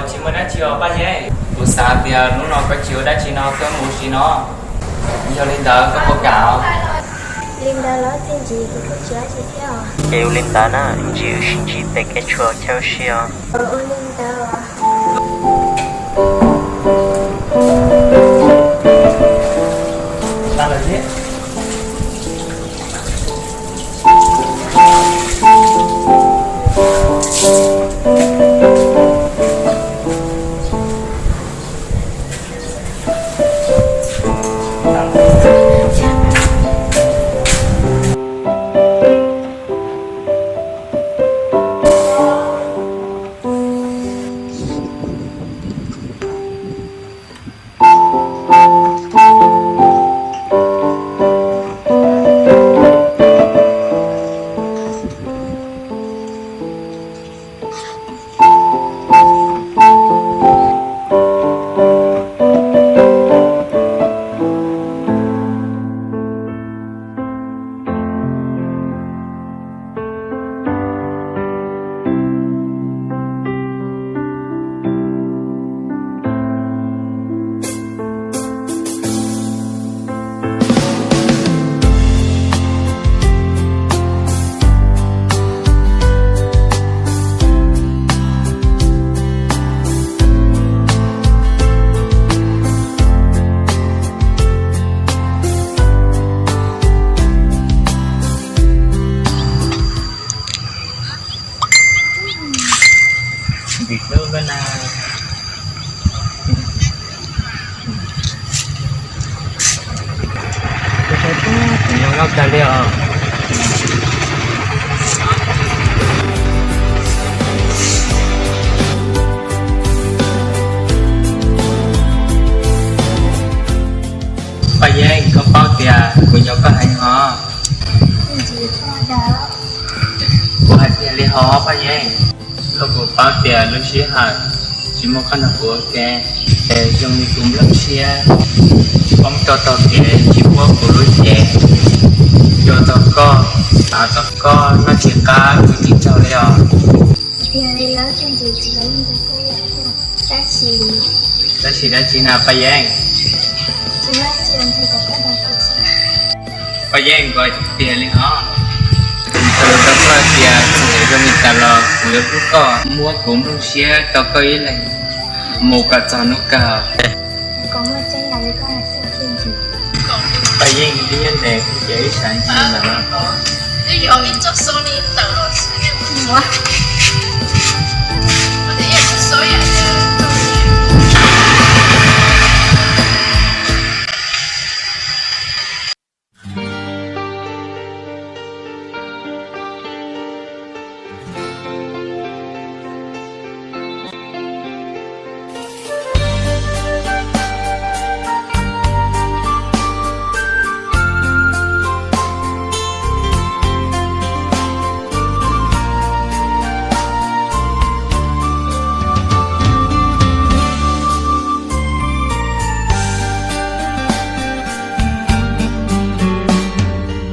Tsis muaj dab tsi os Paj Yeeb. Kuv xav tias hnub no koj tsis ua dab tsi no koj mus ua si no. Yog li ntawd koj puas kam? Li ntawd los txiaj ntsig kuv kuj tsis dab tsi thiab os. Ces ua li ntawd na, ntsis wb sib ntsib pem kev tshuam chaw ua si os. Ua li ntawd os. Vim hlub koj na. Kuv zoo nkauj kawg li os. Paj Yeeb, koj paub tias kuv nco koj heev os. Kuv hais tiag li hos Paj Yeeb. Koj puas paub tias lub sij hawm tsis muaj koj nrog kuv ua ke, es zoo li kuv nplooj siab poob rau taug kev tsis muaj kuv lub cev. Yuav tau koj, xav tau koj noj tsis qab kuv tsis tsaug li os. Tiag li lawm, tsis ntsis tsis zoo li kuv ua thiab. Tab sis, tab sis dab tsi na Paj Yeeb? Tsis muaj dab tsi, ntshai tsam koj nrog kuv xwb. Paj Yeeb, kuv tiag li os. Kuv tau koj tias txawm zoo li cas los kuv yuav hlub koj, muab kuv nplooj siab rau koj ib leeg mus kom txog hnub kawg. Paj Yeeb, ib nyob ntev kuv ces ib sab ntsis mas no.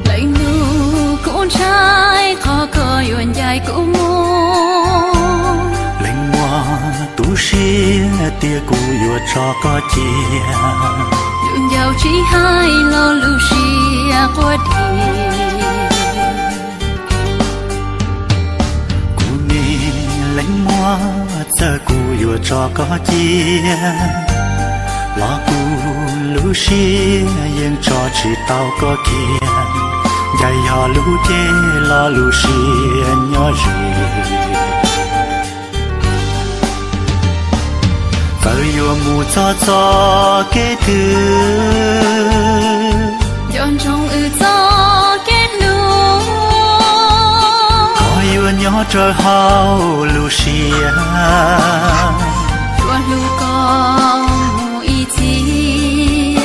Leej nus, kuv ntshai qhov koj yuav ncaim kuv mus. Leej muam, tu siab tias kuv yuav tso koj cia. Lus ncauj tsis hais los lub siab quaj dhia. Kuv me leej muam, txawm kuv yuav tso koj cia los kuv lub siab yeej tso tsis tau koj kiag. Ncaim yog lub cev los lub siab nyob ze. Txawm yuav mus txog txoj kev twg, nco ntsoov wb txoj kev hlub, thov yuav nyob raws hauv lub siab. Yuav hlub koj mus ib txhis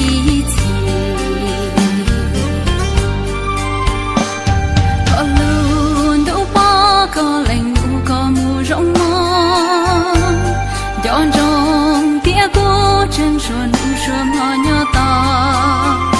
ib txhis. Thov lub ntuj pov koj leej nus koj mus zoo mog, nco ntsoov tias kuv tseem suav nus suav hmo nyob tos.